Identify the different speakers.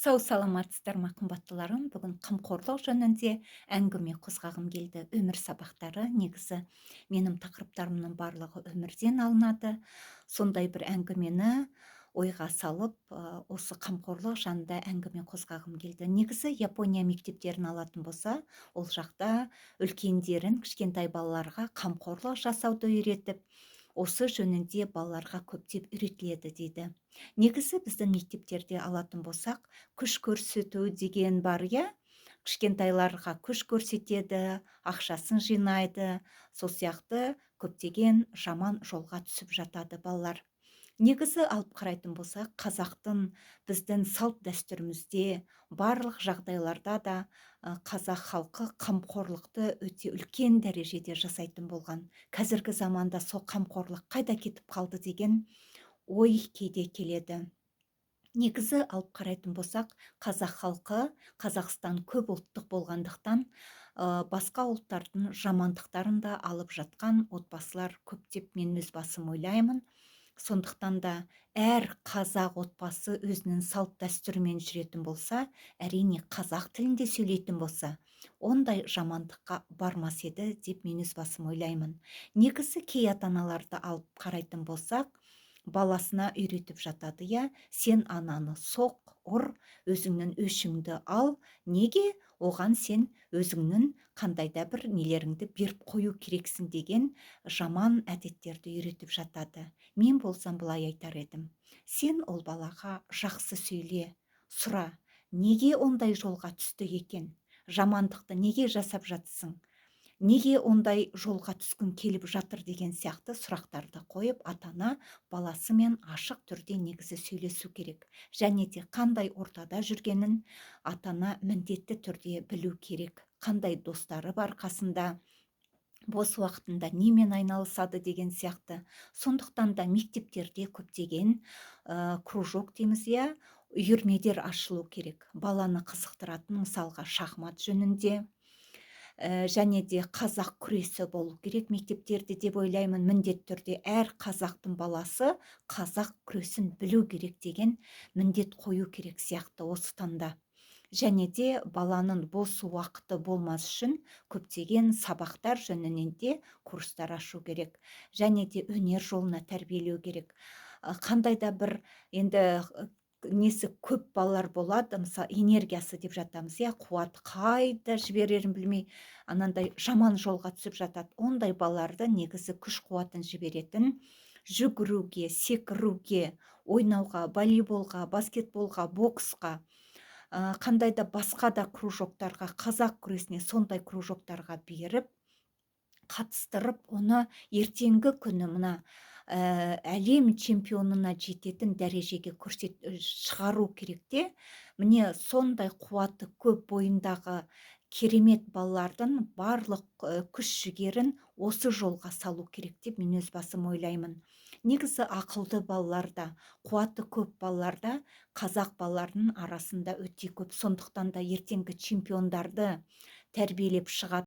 Speaker 1: Сау саламатсыздар ма, қымбаттыларым? Бүгін қамқорлық жөнінде әңгіме қозғағым келді. Өмір сабақтары, негізі менің тақырыптарымның барлығы өмірден алынады. Сондай бір әңгімені ойға салып, осы қамқорлық жанында әңгіме қозғағым келді. Негізі Япония мектептерін алатын болса, ол жақта үлкендерін кішкентай балаларға қамқорлық жасауды үйретіп, осы жөнінде балаларға көптеп үйретіледі дейді. Негізі біздің мектептерде алатын болсақ, күш көрсету деген бар, иә, кішкентайларға күш көрсетеді, ақшасын жинайды, сол сияқты көптеген жаман жолға түсіп жатады балалар. Негізі алып қарайтын болсақ, қазақтың, біздің салт дәстүрімізде барлық жағдайларда да қазақ халқы қамқорлықты өте үлкен дәрежеде жасайтын болған. Қазіргі заманда сол қамқорлық қайда кетіп қалды деген ой кейде келеді. Негізі алып қарайтын болсақ, қазақ халқы, Қазақстан көп ұлттық болғандықтан, басқа ұлттардың жамандықтарын да алып жатқан отбасылар көптеп, мен өз басым ойлаймын. Сондықтан да әр қазақ отбасы өзінің салт дәстүрімен жүретін болса, әрине, қазақ тілінде сөйлейтін болса, ондай жамандыққа бармас еді деп мен өз басым ойлаймын. Негізі кей ата аналарды алып қарайтын болсақ, баласына үйретіп жатады, иә, сен ананы соқ, ұр, өзіңнің өшіңді ал, неге оған сен өзіңнің қандай да бір нелеріңді беріп қою керексің деген жаман әдеттерді үйретіп жатады. Мен болсам былай айтар едім: сен ол балаға жақсы сөйле, сұра, неге ондай жолға түсті екен, жамандықты неге жасап жатсың, неге ондай жолға түскің келіп жатыр деген сияқты сұрақтарды қойып, ата ана баласымен ашық түрде негізі сөйлесу керек. Және де қандай ортада жүргенін ата ана міндетті түрде білу керек, қандай достары бар қасында, бос уақытында немен айналысады деген сияқты. Сондықтан да мектептерде көптеген кружок дейміз, иә, үйірмелер ашылу керек, баланы қызықтыратын, мысалға, шахмат жөнінде, және де қазақ күресі болу керек мектептерде деп ойлаймын. Міндетті түрде әр қазақтың баласы қазақ күресін білу керек деген міндет қою керек сияқты осы таңда. Және де баланың бос уақыты болмас үшін көптеген сабақтар жөнінен де курстар ашу керек. Және де өнер жолына тәрбиелеу керек. Қандай да бір енді несі көп балалар болады, мысалы, энергиясы деп жатамыз, иә, қуат қайда жіберерін білмей, анандай жаман жолға түсіп жатады. Ондай балаларды негізі күш қуатын жіберетін жүгіруге, секіруге, ойнауға, волейболға, баскетболға, боксқа, қандай да басқа да кружоктарға, қазақ күресіне, сондай кружоктарға беріп, қатыстырып, оны ертеңгі күні мына әлем чемпионына жететін дәрежеге көрсет шығару керек те. Міне, сондай қуаты көп, бойындағы керемет балалардың барлық күш жігерін осы жолға салу керек деп мен өз басым ойлаймын. Негізі ақылды балалар да, қуаты көп балалар да қазақ балаларының арасында өте көп. Сондықтан да ертеңгі чемпиондарды тәрбиелеп шығады.